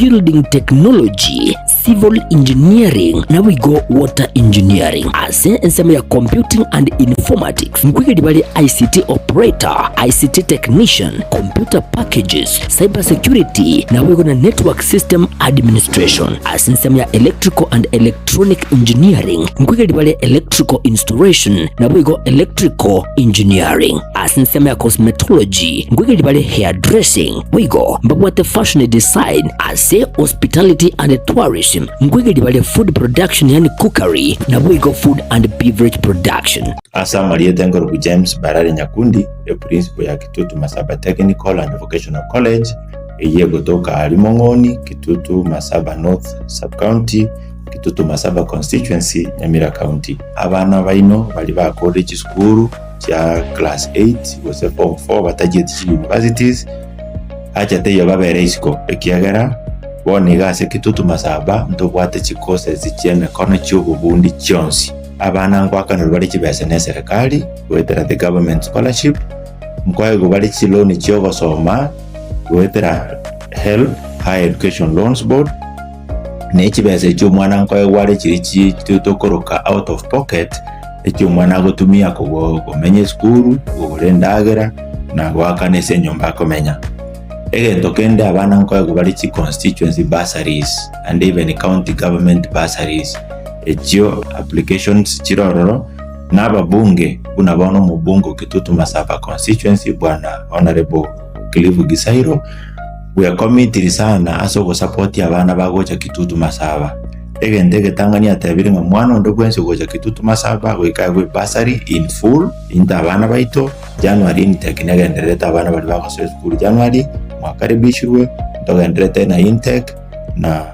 Building Technology, Civil Engineering naboigo Water Engineering. Ase ensemo ya Computing and Informatics nkoigeria bare ICT Operator, ICT Technician, Computer Packages, Cyber Security naboigo na Network System Administration. Ase ensemo ya Electrical and Electronic Engineering nkoigeria bare Electrical Installation naboigo Electrical Engineering. Ase ensemo ya Cosmetology nkoigeria bare Hairdressing boigo mbabwate Fashion Design. Ase Hospitality and Tourism nkoigeria bare Food Production yaani Cookery naboigo Food and Beverage Production. Ase amarieta enkorokwa James Barari Nyakundi, eprinciple ya Kitutu Masaba Technical and Vocational College, eyio egotoka aria Mong'oni, Kitutu Masaba North Sub-County, Kitutu Masaba Constituency, Nyamira County. Abana baino baria bakorire chisukuru chia class eight gose form four batachieti chi universities, acha teiyo babere isiko, ekiagera bono iga ase Kitutu Masaba ntobwate chi courses chi'emekono chi'obobundi chionsi. Abana ngoakanerwa bare chibesa neserekari goetera the government scholarship, nkoegwa bare chiloan chi'ogosoma goetera HELB, Higher Education Loans Board, ne chibesa echio omwana nkoegwa are chiria chi tokoroka out of pocket, echio omwana agotumia kogo komenya esukuru, kogora endagera, na goakana ase enyomba akomenya. Egento kende abana nkoegwa bare chi constituency bursaries and even county government bursaries, echio applications chire ororo, na ababunge buna bono omobunge o Kitutu Masaba constituency bwana Honourable Cliff Gisairo, bwekomitiri sana ase ogosapotia abana bagocha Kitutu Masaba. Egento egetang'ani atebire ng'a mwana onde bwensi ogocha Kitutu Masaba goika aegwe ebursary in full, into abana baito, January intake negendererete abana baria bagosoa esukuru January, mwakaribishirwe, ntogendererete na intake na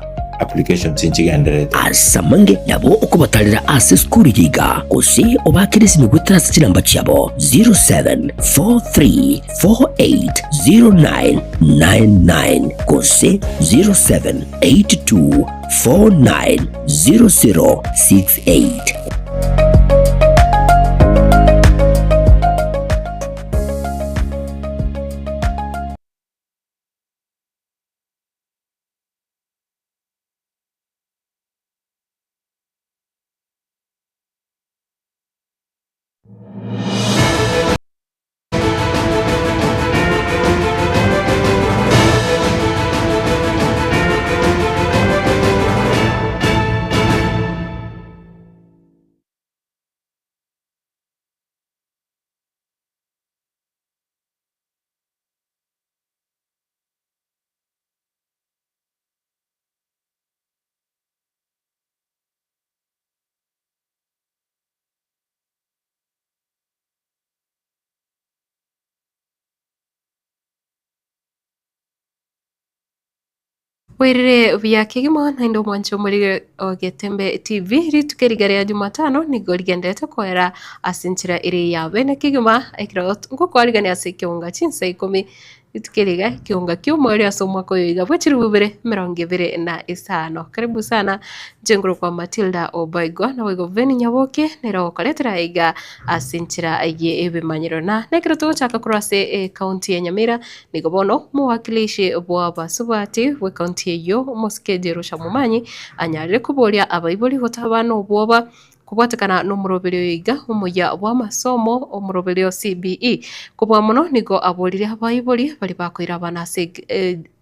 applications nchigendererete. Ase amange nabo okobatarera ase esukuru eye iga, gose obaakere esimi goetera ase chinamba chiabo 0743480999 gose 0782490068. Bwairire buya kegima naende omwanche omorire o Getembe TV rituko eriga ria Jumatano nigo rigenderete koera ase enchera ere ya bene kegima ekero ngokwarigania ase ekeunga chinsa ikomi Rituko eri iga ekeunga ki'omoerio ase omwaka oyo iga bwe chilifu ibere emerongo ebere na isano. Karibu sana inche nkorokwa Matilda Obaigwa naboigo Veni Nyaboke nere ogokoretera aiga ase enchera ye ebimanyero. Na nekero togochaka korwa ase ecounty ya Nyamira nigo bono omowakilishi bw'abasubati bw'ecounty eyio omosike Jerusha Momanyi anyarire koboria abaibori gotaba nobwoba Kobwatekana nomoroberio oyo iga, omoyia bw'amasomo omoroberio CBE. Kobua mono nigo aborire abaibori baria bakoira abana ase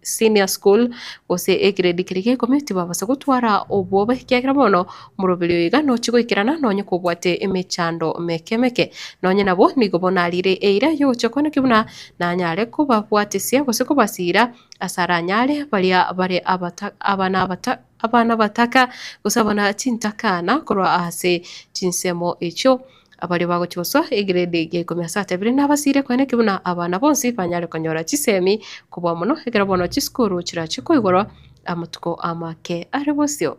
senior school gose egrade keria gia ikomi tibabasa gotwara obwoba ekiagera bono omoroberio oyo iga nochie goikerana nonye kobwate emechando meke meke. Nonye nabo nigo bono arire eira yogochia koenekia buna nanyare kobabwatesia gose kobasira ase aranyare baria bare abata abana abata. Abana bataka, gose abana chintakana korwa ase chinsemo echio, abaria bagochia gosoa egrade ya ikomi ase atebire nabasire koeneki buna abana bonsi banyare konyora chisemi kobua mono ekero bono chisukuru chirachie koigorwa amatuko amake are bosio.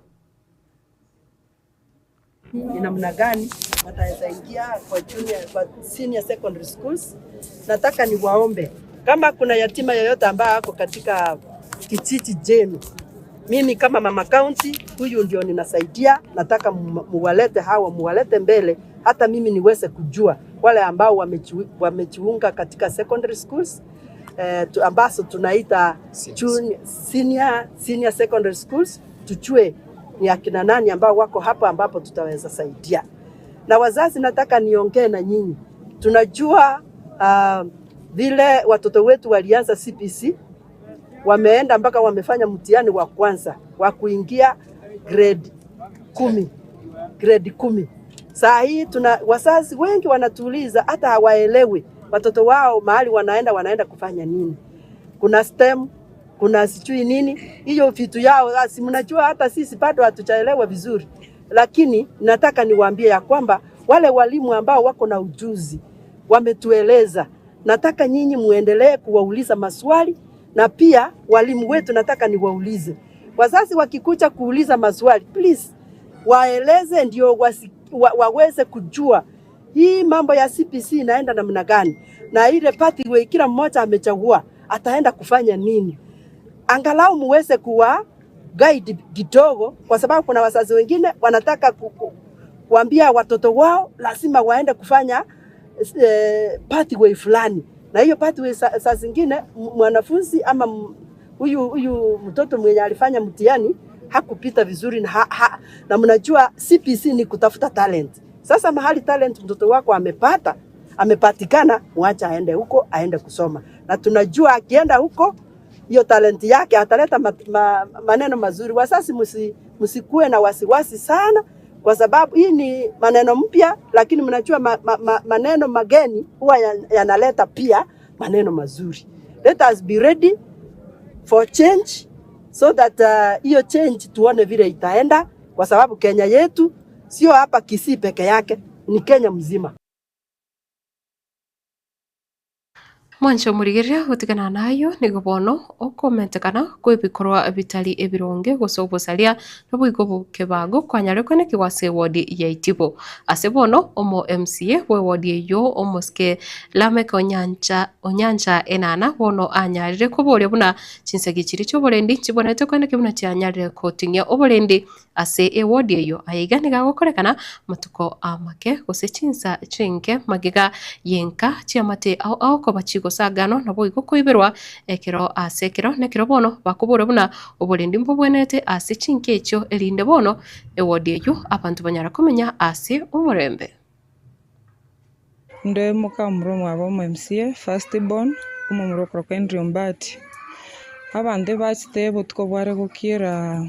Ni namna gani wataweza ingia kwa junior, kwa senior secondary schools. Nataka niwaombe kama kuna yatima yoyote ambaye ako katika kijiji chenu, mimi kama mama county huyu ndio ninasaidia. Nataka muwalete hawa, muwalete mbele, hata mimi niweze kujua wale ambao wamejiunga katika secondary schools. eh, ambazo tunaita junior, senior, senior secondary schools, tujue ni akina nani ambao wako hapa ambapo tutaweza saidia. Na wazazi, nataka niongee na nyinyi. Tunajua vile watoto wetu walianza CBC, wameenda mpaka wamefanya mtihani wa kwanza wa kuingia grade 10, grade 10. Saa hii tuna wazazi wengi wanatuuliza, hata hawaelewi watoto wao mahali wanaenda wanaenda kufanya nini. Kuna STEM, kuna sijui nini, hiyo vitu yao, si mnajua hata sisi bado hatujaelewa vizuri, lakini nataka niwaambie ya kwamba wale walimu ambao wako na ujuzi wametueleza. Nataka nyinyi muendelee kuwauliza maswali, na pia walimu wetu nataka niwaulize. Wazazi wakikuja kuuliza maswali, please waeleze ndio waweze kujua hii mambo ya CBC inaenda namna gani, na ile pathway kila mmoja amechagua ataenda kufanya nini, angalau muweze kuwa guide kidogo, kwa sababu kuna wazazi wengine wanataka kuambia watoto wao lazima waende kufanya pathway fulani, na hiyo pathway saa zingine mwanafunzi ama huyu mtoto mwenye alifanya mtihani hakupita vizuri na, na mnajua CBC ni kutafuta talent. Sasa mahali talent mtoto wako amepatikana, mwacha aende huko, aende kusoma, na tunajua akienda huko hiyo talent yake ataleta maneno mazuri. Wazazi msikue na wasiwasi sana, kwa sababu hii ni maneno mpya, lakini mnajua maneno mageni huwa yanaleta pia maneno mazuri. Let us be ready for change so that hiyo change tuone vile itaenda, kwa sababu Kenya yetu sio hapa Kisii peke yake, ni Kenya mzima. Mwancho murigeria gutigana nayo nigo bono okomentekana kwebikorwa bitari ebironge gose obosaria noboigo bokebago kwanyare kwenekigwa ase ewodi ya Itibo. Ase bono omo MCA bwe ewodi eyo omosike Lameck Onyancha Enana bono anyarire koboria buna chinsegi chiri chioborendi chibonete kweneki buna chianyarire koting'ia oborendi ase ewodi eyo. Aiga niga agokorekana matuko amake gose chinsa chinke magiga yenka chiamate ao ao koba chigosagano nabo igo koiberwa ekero ase ekero nekero bono bakobora buna oborendi mbobwenete ase chinka echio erinde bono ewodi eyo abanto banyara komenya ase omorembe. Nde mukamuro mwabo omo MCA first born omomura okorokwa Andrew Mbati. Abanto bachete obotuko bware gokiera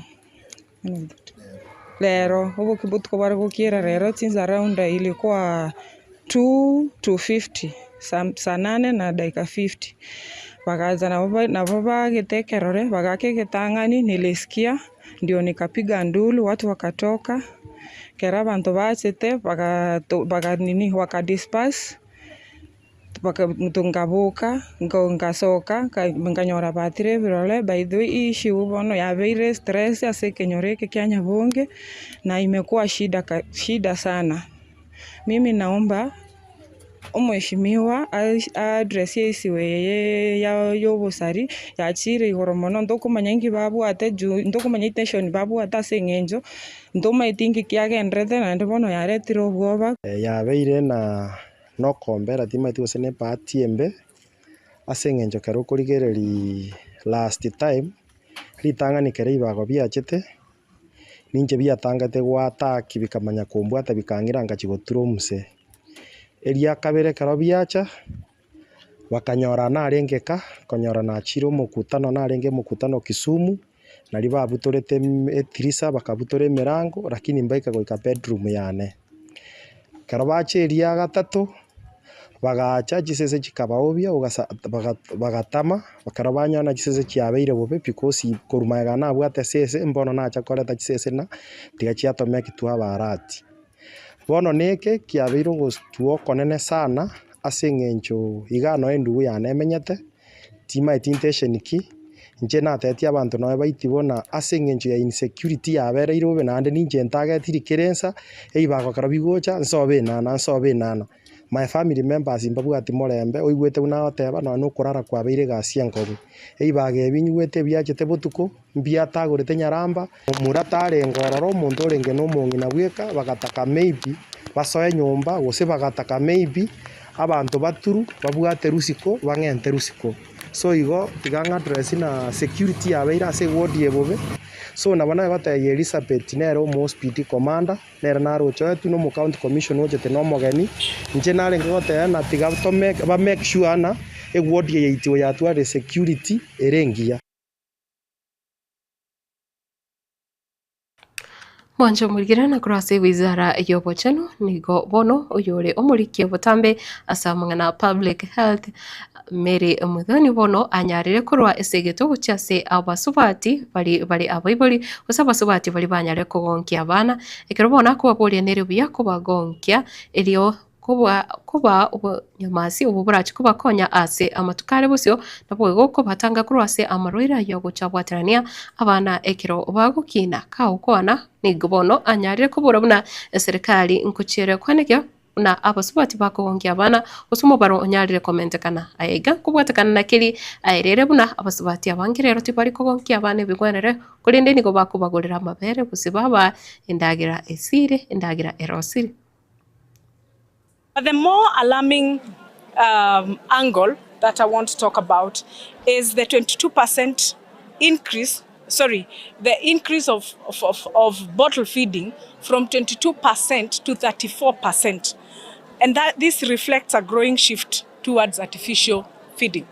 rero, obotuko bware gokiera rero chinsa around ilikuwa 2 to 50 saa 8 na dakika 50. Bakaza nabo bagete ekerore bagaka egetang'ani nilisikia ndio nikapiga ndulu watu wakatoka kera abanto bachete baka nini waka disperse nkaboka nkasoka nkanyora batire ebirore. By the way issue bono yabeire stress ase ekenyoro eke kia Nyabonge na imekuwa shida sana. Mimi naomba omheshimiwa address issue eye ya obosari yachire igoro mono ntokomanya inki babwate juu ntokomanya intention babwate ase eng'encho ntomaeti inki kiagenderete naende bono yaretire obwoba. Yabeire na nokombera timaeti gose na ebahati embe ase eng'encho kero okorigereria last time ritang'ani kero ebibago biachete ninche biatangete gwataki bikamanya kombwata bikang'ira ngachi gotura omuse. Eria kabere kero biacha bakanyora narenge ka konyora nachire omokutano narenge omokutano Kisumu nari babutorete etirisa bakabutora emirango lakini mbaika goika bedroom yane. Kero bacha eria gatato bagacha chisese chikabaobia bagatama ekero banyora chisese chiabeire bobe because korwa magega nabwate esese mbono nacha koreta chisese na tiga chiatomeki twabarati. Bono neke kiabeire ogostua okonene sana ase eng'encho iga noe endugu yane emenyete timaeti intention ki inche natetie abanto noe baiti bona ase eng'encho ya insecurity yabereire bobe naende ninche ntagetiri kera ensa ebibago ekero bigocha nsobe enana nsobe enana. My family members mbabwati morembe oigwete buna agoteba nonya na okorara kwabeire egasi enkogu. Ebibago ebi nyigwete ebiachete botuko mbiatagorete nyaramba omura tarenge ororo omonto orenge na omong'ina bweka bagataka maybe basoe nyomba gose bagataka maybe abanto baturu babwate rusiko bang'ente rusiko. So igo tiga ng'address na security yabeire ase eward eye bobe. So nabo nagotebia Elizabeth nere omo-OCPD commander, nere narochoetwe na omo-county commissioner ochete na omogeni, inche narenge goteba ng'a tiga to make ba make sure ng'a eward eye yaito yatwarire security ere engiya. Mwanche omorigere na korwa ase ewizara y'obochenu nigo bono oyore omorikia botambe ase amang'ana a public health Mary Muthoni bono anyarire korwa ase egeto gochia ase abasubati bari bare abaibori gose abasubati baria banyare kogonkia abana ekero bono akobaboria nere buya kobagonkia erio Kobua kobaa obonyamasi obwo borache kobakonya ase amatuko are bosio, naboigo kobatanga korwa ase amarwaire ayio agocha abwaterania abana ekero bagokina. Kagokwana, nigo bono anyarire kobora buna eserekari nkochiere kwanekio buna abasubati bakogonkia abana, gose omobaro onyarire komentekana. Aya iga nkobwatekana na keri aerire buna abasubati abange rero tibari kogonkia abana ebigwenere, korende nigo bakobagorera amabere gose babaa endagera esire, endagera erosire. But the more alarming um, angle that I want to talk about is the 22% increase, sorry, the increase of, of, of, of bottle feeding from 22% to 34%. And that this reflects a growing shift towards artificial feeding.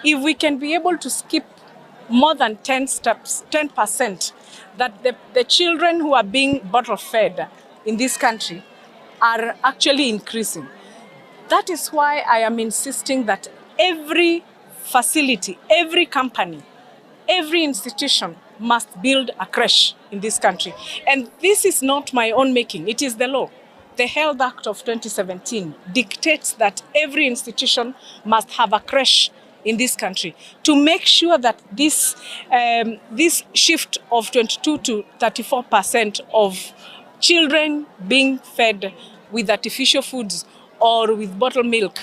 If we can be able to skip more than 10 steps, 10% that the, the children who are being bottle fed in this country are actually increasing. That is why I am insisting that every facility, every company, every institution must build a creche in this country. And this is not my own making, it is the law. The Health Act of 2017 dictates that every institution must have a creche in this country to make sure that this, um, this shift of 22 to 34 percent of children being fed with artificial foods or with bottled milk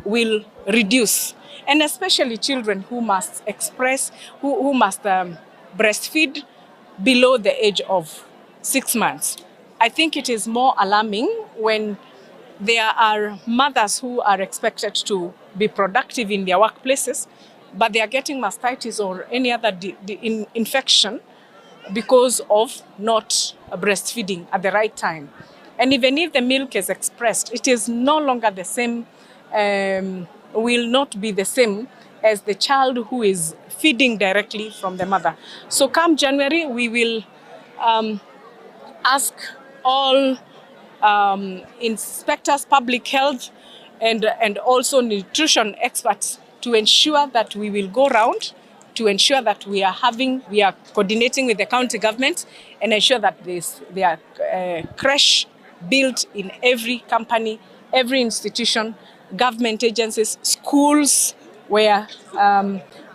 will reduce. And especially children who must express, who, who must um, breastfeed below the age of 6 months. I think it is more alarming when there are mothers who are expected to be productive in their workplaces, but they are getting mastitis or any other infection because of not breastfeeding at the right time. And even if the milk is expressed, it is no longer the same, will not be the same as the child who is feeding directly from the mother. So come January, we will ask all inspectors, public health, and also nutrition experts to ensure that we will go round to ensure that we are having, we are coordinating with the county government and ensure that this, there are creche built in every company, every institution, government agencies, schools where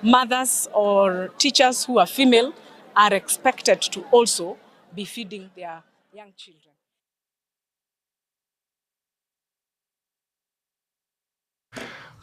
mothers or teachers who are female are expected to also be feeding their young children.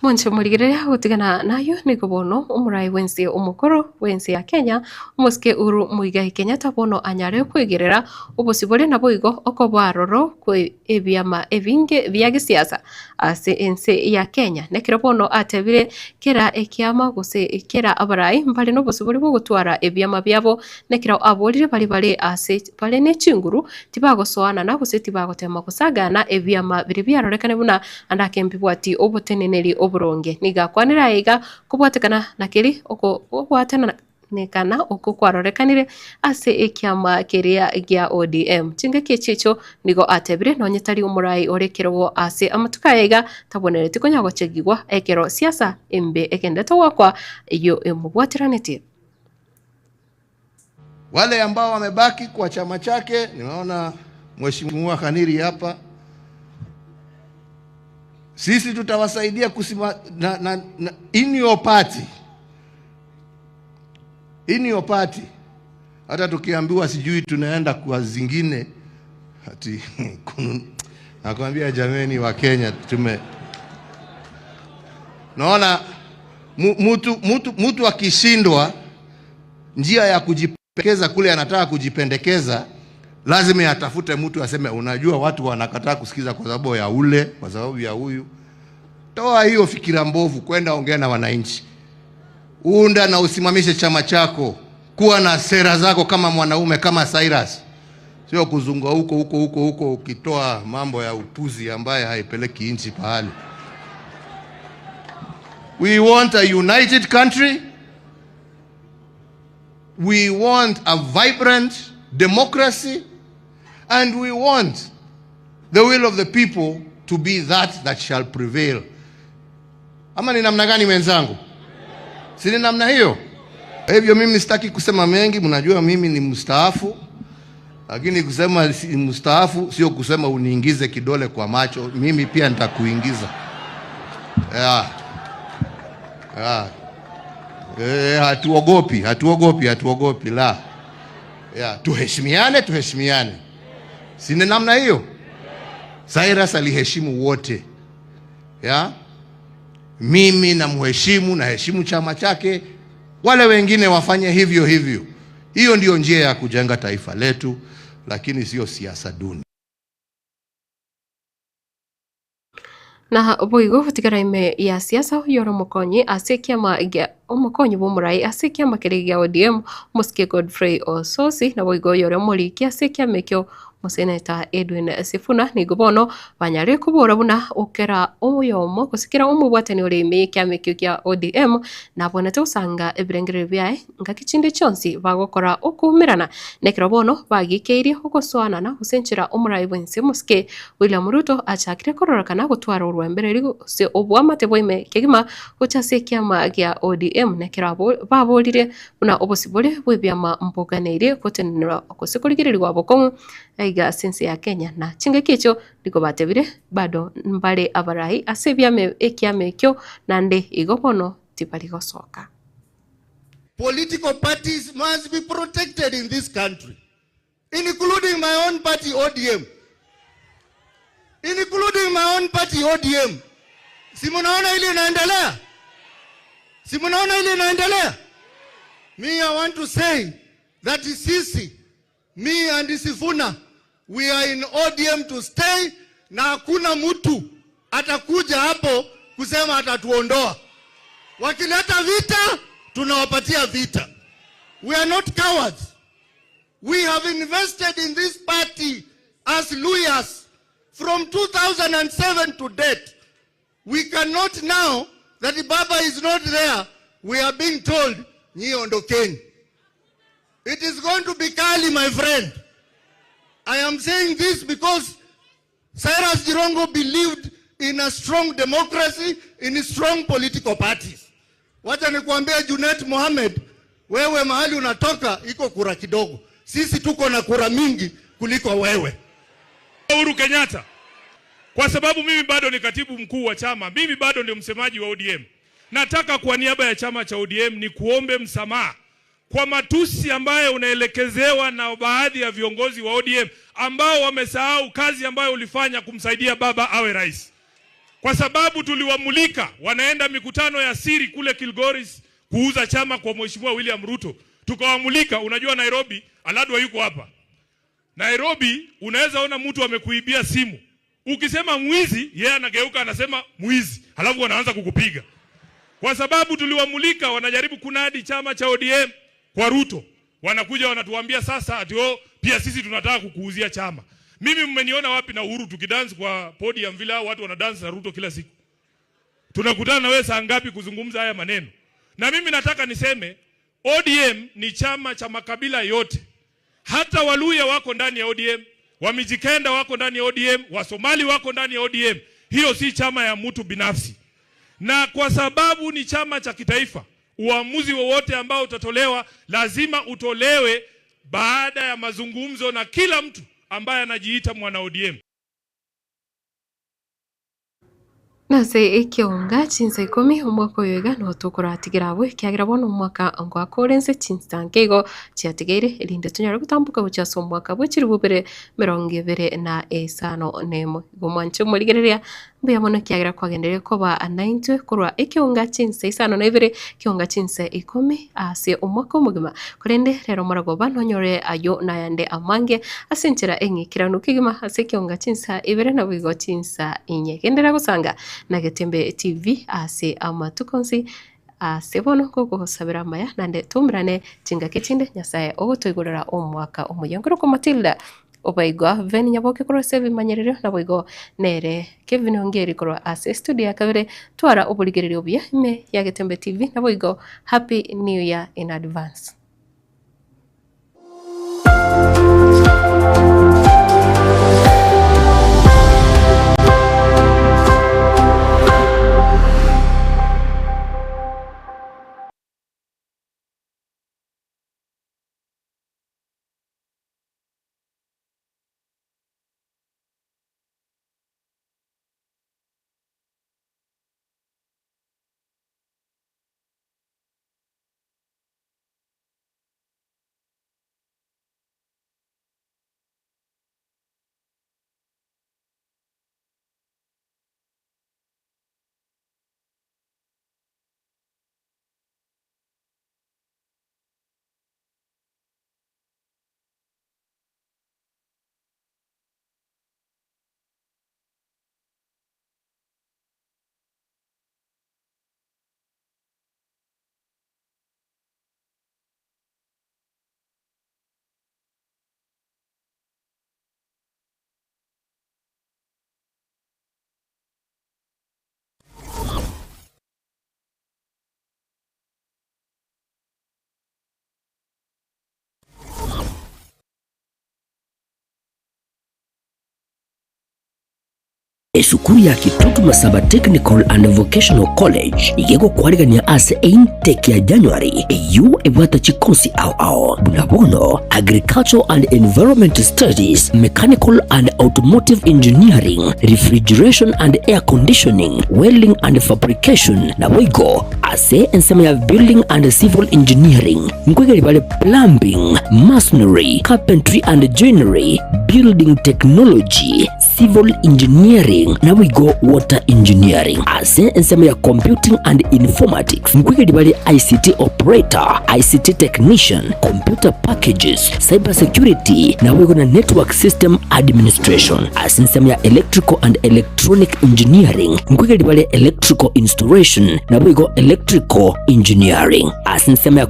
Monche morigereria gotigana nayo nigo bono omorai bwense omokoro bwense ya Kenya omosike Uhuru Muigai Kenyatta bono anyare kwegerera obosibore naboigo okoba aroro kwe ebiama ebinge bia gesiasa ase ense ya Kenya. Nekero bono atebire kera ekiama gose kera abarai mbare nobosibore bwogotwara ebiama biabo nekero aborire bari bare ase bare ne chinguru tibagosoanana gose tibagotema gosagana ebiama biria biarorekane buna ande ake mbibwati oboteneneri oboronge. Nigo akwanire aye iga kobwatekana na keri okobwatanekana oko kwarorekanire ase ekiama keria gia ODM. Chingaki echi echio nigo atebire nonye tari omorai ore ekerogo ase amatuko aya iga tabwenereti konya gochegigwa ekero siasa embe egendete goakwa eyio emobwateranetie. Wale ambao wamebaki kwa chama chake, nimeona Mheshimiwa Khaniri hapa, sisi tutawasaidia kusima, na, in your party, in your party. Hata tukiambiwa sijui tunaenda kwa zingine ati nakwambia jameni, wa Kenya tume naona mutu akishindwa njia ya kujipendekeza kule anataka kujipendekeza, lazima atafute mtu aseme, unajua watu wanakataa kusikiza kwa sababu ya ule, kwa sababu ya huyu. Toa hiyo fikira mbovu, kwenda ongea na wananchi. Unda na usimamishe chama chako, kuwa na sera zako kama mwanaume, kama Cyrus, sio kuzunga huko huko huko huko ukitoa mambo ya upuzi ambaye haipeleki nchi pahali. We want a united country. We want a vibrant democracy and we want the will of the people to be that that shall prevail. Ama ni namna gani wenzangu? Si ni namna hiyo? Kwa hivyo mimi sitaki kusema mengi, mnajua mimi ni mstaafu, lakini kusema si mstaafu sio kusema uniingize kidole kwa macho, mimi pia nitakuingiza. Yeah. Yeah. Eh, hatuogopi, hatuogopi, hatuogopi la. Yeah, tuheshimiane, tuheshimiane. Si ni namna hiyo? Cyrus aliheshimu wote. Yeah? Mimi namheshimu, naheshimu chama chake, wale wengine wafanye hivyo hivyo. Hiyo ndiyo njia ya kujenga taifa letu, lakini sio siasa duni. Na boigo gotigara ime ya siasa oyio ore omokonyi ase ekiama gia omokonyi bw'omorai ase ekiama keria gia ODM omosike Godfrey Osotsi naboigo oyore omoriki ase ekiama ekio Omoseneta Edwin Sifuna nigo bono banyarire kobora buna okera oyomo gose kera omobwatani ore ime y'ekiama ekio kia ODM nabwanete gosanga ebirengererio biaye ngaki chinde chionsi bagokora okoumerana nekero bono bagikeirie ogosoanana gose enchera omorai bwense omosike William Ruto achakire kororekana gotwara orwembereri gose oboamate bwa ime kegima gocha ase ekiama gia ODM nekero abo baborire buna obosibore bw'ebiama mboganeirie gotenenera gose korigererigwa bokong'u aiga ase ense ya Kenya na chingaki echio nigo batebire bado mbare abarai ase ebiama ekiama ekio naende igo bono tibari gosoka. Political parties must be protected in this country including my own party ODM. Including my own party ODM. Si munaona ile inaendelea? Si munaona ile inaendelea? Me I want to say that sisi me and Sifuna we are in ODM to stay na hakuna mtu atakuja hapo kusema atatuondoa. Wakileta vita tunawapatia vita. We are not cowards. We have invested in this party as lawyers from 2007 to date. We cannot now that Baba is not there, we are being told, nyi ondokeni. It is going to be kali, my friend. I am saying this because Cyrus Jirongo believed in a strong democracy, in strong political parties. Wacha nikuambie Junet Mohamed, wewe mahali unatoka iko kura kidogo. Sisi tuko na kura mingi kuliko wewe. Uhuru Kenyatta, kwa sababu mimi bado ni katibu mkuu wa chama, mimi bado ndio msemaji wa ODM. Nataka kwa niaba ya chama cha ODM ni kuombe msamaha kwa matusi ambayo unaelekezewa na baadhi ya viongozi wa ODM ambao wamesahau kazi ambayo ulifanya kumsaidia baba awe rais, kwa sababu tuliwamulika wanaenda mikutano ya siri kule Kilgoris kuuza chama kwa Mheshimiwa William Ruto, tukawamulika. Unajua Nairobi, Aladwa yuko hapa Nairobi, unaweza ona mtu amekuibia simu, ukisema mwizi, yeye anageuka anasema mwizi, halafu wanaanza kukupiga kwa sababu tuliwamulika, wanajaribu kunadi chama cha ODM kwa Ruto, wanakuja wanatuambia sasa ati oh, pia sisi tunataka kukuuzia chama. Mimi mmeniona wapi na Uhuru tukidansi kwa podium vile hao watu wanadansi na Ruto kila siku? Tunakutana na wewe saa ngapi kuzungumza haya maneno? Na mimi nataka niseme ODM ni chama cha makabila yote. Hata Waluya wako ndani ya ODM, Wamijikenda wako ndani ya ODM, Wasomali wako ndani ya ODM. Hiyo si chama ya mtu binafsi, na kwa sababu ni chama cha kitaifa, uamuzi wowote ambao utatolewa lazima utolewe baada ya mazungumzo na kila mtu ambaye anajiita mwana ODM. Nase ekeonga chinsa ikomi omwaka oyo iga nigo tokoratigera abwo ekiagera bono omwaka ngoaka ore nse chinsa nke igo chiatigeire erinde tonyare gotamboka gochia ase omwaka bwe chilifu bibere emerongo ebere na esano na emo. Igo mwanche omorigereria mbuya mono ekiagera kwagendereire koba naintwe korwa ekeonga chinsa isano na ibere ekeonga chinsa ikomi ase omwaka omogima. Korende rero omorogoba nonyore ayio nayande amange ase enchera eng'ikeranu kegima ase ekeonga chinsa ibere naboigo chinsa inye. Genderera gosanga na Getembe TV ase amatuko onsi. Ase bono ngogosabera amaya naende toumerane chingaki chinde Nyasae ogotoigorera omwaka omoyia. Nkorokwa Matilda Obaigwa Veni Nyaboke korwa ase ebimanyererio naboigo nere Kevin Ongeri korwa ase estudio ya kabere twara oborigereria obuya ime ya Getembe TV naboigo Happy New Year in advance. Esukuru ya Kitutu Masaba Technical and Vocational College iga egokwarigania ase eintake ya January eyio ebwate chikosi ao ao buna bono Agricultural and Environment Studies, Mechanical and Automotive Engineering, Refrigeration and Air Conditioning, Welding and Fabrication naboigo ase ensemo ya Building and Civil Engineering nkoigeria bare Plumbing, Masonry, Carpentry and Joinery, Building Technology, Civil Engineering naboigo Water Engineering. Ase ensemo ya Computing and Informatics nkoigeria bare ICT Operator, ICT Technician, Computer Packages, Cyber Security naboigo na Network System Administration. Ase ensemo ya Electrical and Electronic Engineering nkoigeria bare Electrical Installation naboigo Electrical Engineering. Ase ensemo ya.